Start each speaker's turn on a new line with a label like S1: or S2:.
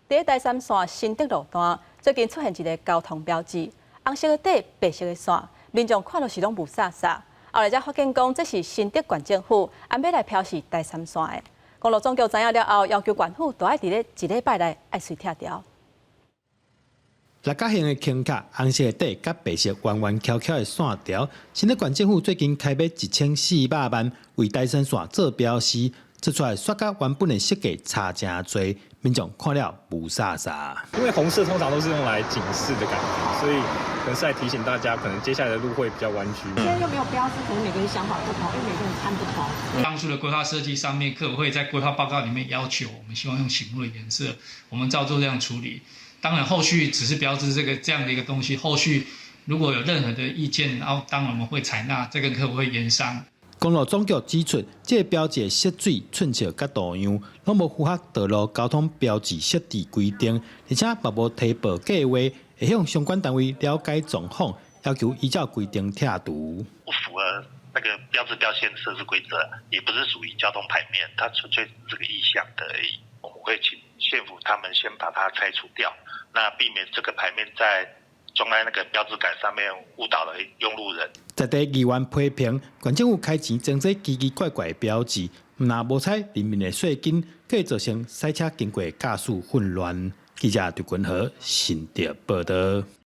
S1: 佇台三線新竹路段，最近出現一个交通標誌，紅色的底，白色的線，民眾看著是攏霧煞煞。後來才發現講，這是新竹縣政府按欲來標示台三線的。公路總局知影了後，要求縣府都愛佇咧一禮拜內愛隨拆掉。
S2: 六角形的輕卡，紅色的底，佮白色彎彎翹翹的線條。新竹縣政府最近開碼1400萬，為台三線做標示，做出來煞佮原本的設計差誠濟，民眾看了霧煞煞。
S3: 因為紅色通常都是用來警示的感覺，所以可能是來提醒大家，可能接下來的路會比較彎曲。
S4: 現在又沒有標示，可能每個人想法不同，因為每個人看不同。
S5: 當初的規劃設計上面，客委會在規劃報告裡面要求，我們希望用醒目的顏色，我們照做這樣處理。當然，後續只是標誌這個這樣的一個東西，後續如果有任何的意見，然後當然我們會採納，這個客委會研商。
S2: 公路總局指出，這个標誌的色水、寸尺佮圖樣，攏無符合道路交通標誌設置規定，而且嘛無提報計劃，會向相關單位了解狀況，要求依照規定拆除。
S6: 不符合那個標誌標線設置規則，也不是屬於交通牌面，它純粹是這個意向的而已。我們會請縣府他們先把它拆除掉，那避免這個牌面在裝在那個標誌桿上面誤導了用路人。
S2: 在地議員批評，縣政府開錢裝這奇奇怪怪的標誌，毋但無採人民的稅金，閣會造成駛車經過駕駛混亂。記者劉君和新竹報導。